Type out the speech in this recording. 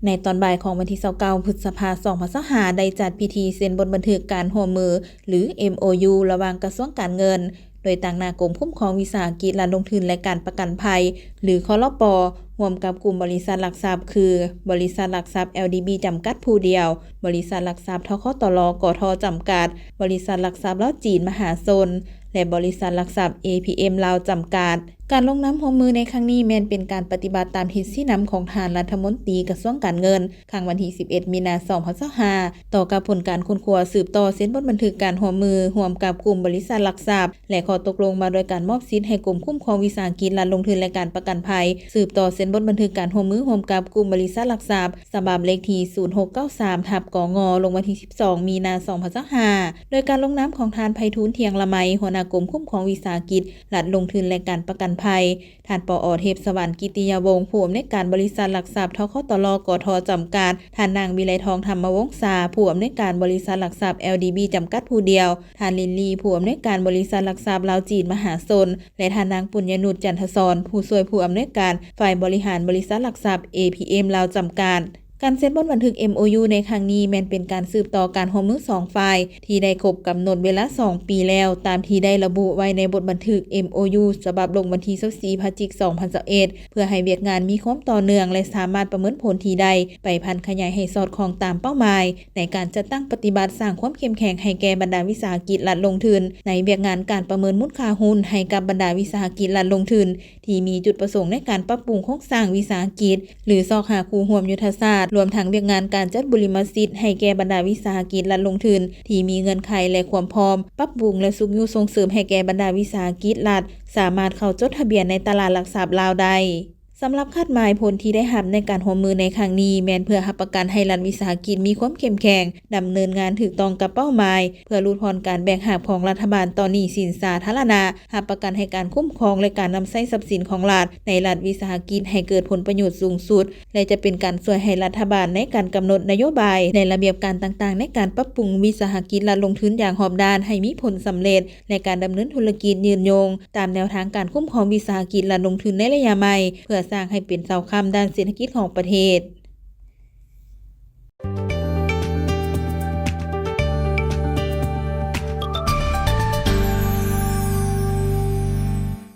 ໃນຕອນບ່າຍຂອງວັນທີຊາວເກົ້າ ພຶດສະພາ ສອງພັນຊາວຫ້າ ໄດ້ຈັດພິທີເຊັນບົດບັນທຶກການຮ່ວມມື ຫຼື ເອັມໂອຢູ ລະຫວ່າງກະຊວງການເງິນ ໂດຍຕາງໜ້າກົມຄຸ້ມຄອງວິສາຫະກິດ ລັດລົງທຶນ ແລະ ການປະກັນໄພ ຫຼື ຄລປ ຮ່ວມກັບກຸ່ມບໍລິສັດຫຼັກຊັບ ຄື ບໍລິສັດຫຼັກຊັບ ແອລດີບີ ຈຳກັດຜູ້ດຽວ, ບໍລິສັດຫຼັກຊັບ ທຄຕລ ກທ ຈຳກັດ, ບໍລິສັດຫຼັກຊັບລາວຈີນມະຫາຊົນ ແລະ ບໍລິສັດຫຼັກຊັບ ເອພີເອັມ ລາວ ຈຳກັດ. ການລົງນາມຮ່ວມມືໃນຄັ້ງນີ້ ແມ່ນເປັນການປະຕິບັດຕາມທິດຊີ້ນຳຂອງທ່ານລັດຖະມົນຕີກະຊວງການເງິນ ຄັ້ງວັນທີສິບເອັດ ມີນາ ສອງພັນຊາວຫ້າ ຕໍ່ກັບຜົນການຄົ້ນຄວ້າສືບຕໍ່ເຊັນບົດບັນທຶກການຮ່ວມມືຮ່ວມກັບກຸ່ມບໍລິສັດຫຼັກຊັບ ແລະ ຂໍ້ຕົກລົງວ່າດ້ວຍການມອບສິດໃຫ້ກົມຄຸ້ມຄອງວິສາຫະກິດ ລັດລົງທຶນ ແລະ ການປະກັນໄພ ສືບຕໍ່ເຊັນບົດບັນທຶກການຮ່ວມມືຮ່ວມກັບກຸ່ມບໍລິສັດຫຼັກຊັບ ສະບັບເລກທີ ສູນຫົກເກົ້າສາມ ທັບ ກງ ລົງວັນທີສິບສອງ ມີນາ ສອງພັນຊາວຫ້າ ໂດຍການລົງນາມຂອງທ່ານ ໄພທູນ ທ່ຽງລະໄມ ຫົວໜ້າກົມຄຸ້ມຄອງວິສາຫະກິດ ລັດລົງທຶນ ແລະ ການປະກັນໄພ, ທ່ານ ປອ ເທບສະຫວັນ ກິດຕິຍະວົງ ຜູ້ອຳນວຍການບໍລິສັດຫຼັກຊັບ ທຄຕລ ກທ ຈຳກັດ, ທ່ານນາງ ວິໄລທອງ ທຳມະວົງສາ ຜູ້ອຳນວຍການບໍລິສັດຫຼັກຊັບ ແອລດີບີ ຈຳກັດຜູ້ດຽວ, ທ່ານ ລິນລີ ຜູ້ອຳນວຍການບໍລິສັດຫຼັກຊັບລາວຈີນມະຫາຊົນ ແລະ ທ່ານນາງ ປຸນຍະນຸດ ຈັນທະສອນ ຜູ້ຊ່ວຍຜູ້ອຳນວຍການຝ່າຍບໍລິຫານບໍລິສັດຫຼັກຊັບ ເອພີເອັມ ລາວ ຈຳກັດ. ການເຊັນບົດບັນທຶກ ເອັມໂອຢູ ໃນຄັ້ງນີ້ ແມ່ນເປັນການສືບຕໍ່ການຮ່ວມມືສອງຝ່າຍ ທີ່ໄດ້ຄົບກຳນົດເວລາສອງປີແລ້ວ ຕາມທີ່ໄດ້ລະບຸໄວ້ໃນບົດບັນທຶກ ເອັມໂອຢູ ສະບັບລົງວັນທີຊາວສີ່ ພະຈິກ ສອງພັນຊາວເອັດ ເພື່ອໃຫ້ວຽກງານມີຄວາມຕໍ່ເນື່ອງ ແລະ ສາມາດປະເມີນຜົນທີ່ໄດ້ໄປຜັນຂະຫຍາຍໃຫ້ສອດຄ່ອງຕາມເປົ້າໝາຍ ໃນການຈັດຕັ້ງປະຕິບັດ ສ້າງຄວາມເຂັ້ມແຂງໃຫ້ແກ່ບັນດາວິສາຫະກິດລັດລົງທຶນ ໃນວຽກງານການປະເມີນມູນຄ່າຮຸ້ນໃຫ້ກັບບັນດາວິສາຫະກິດລັດລົງທຶນ ທີ່ມີຈຸດປະສົງໃນການປັບປຸງໂຄງສ້າງວິສາຫະກິດ ຫຼື ຊອກຫາຄູ່ຮ່ວມຍຸດທະສາດ, ລວມທັງວຽກງານການຈັດບຸລິມະສິດໃຫ້ແກ່ບັນດາວິສາຫະກິດລັດລົງທຶນ ທີ່ມີເງື່ອນໄຂ ແລະ ຄວາມພ້ອມ, ປັບປຸງ ແລະ ຊຸກຍູ້ສົ່ງເສີມໃຫ້ແກ່ບັນດາວິສາຫະກິດລັດ ສາມາດເຂົ້າຈົດທະບຽນໃນຕະຫຼາດຫຼັກຊັບລາວໄດ້. ສຳລັບຄາດໝາຍຜົນທີ່ໄດ້ຮັບໃນການຮ່ວມມືໃນຄັ້ງນີ້ ແມ່ນເພື່ອຮັບປະກັນໃຫ້ລັດວິສາຫະກິດມີຄວາມເຂັ້ມແຂງ, ດຳເນີນງານຖືກຕ້ອງກັບເປົ້າໝາຍ, ເພື່ອຫຼຸດຜ່ອນການແບກຫາບຂອງລັດຖະບານຕໍ່ໜີ້ສິນສາທາລະນະ, ຮັບປະກັນໃຫ້ການຄຸ້ມຄອງ ແລະ ການນຳໃຊ້ຊັບສິນຂອງລັດ ໃນລັດວິສາຫະກິດໃຫ້ເກີດຜົນປະໂຫຍດສູງສຸດ ແລະ ຈະເປັນການຊ່ວຍໃຫ້ລັດຖະບານໃນການກຳນົດນະໂຍບາຍ ແລະ ລະບຽບການຕ່າງໆ ໃນການປັບປຸງວິສາຫະກິດລັດລົງທຶນຢ່າງຮອບດ້ານໃຫ້ມີຜົນສຳເລັດ ແລະ ການດຳເນີນທຸລະກິດຍືນຍົງ ຕາມແນວທາງການຄຸ້ມຄອງວິສາຫະກິດລັດລົງທຶນໃນໄລຍະໃໝ່ ເພື່ອສ້າງໃຫ້ເປັນເສົາຄ້ຳດ້ານເສດຖະກິດຂອງປະເທດ.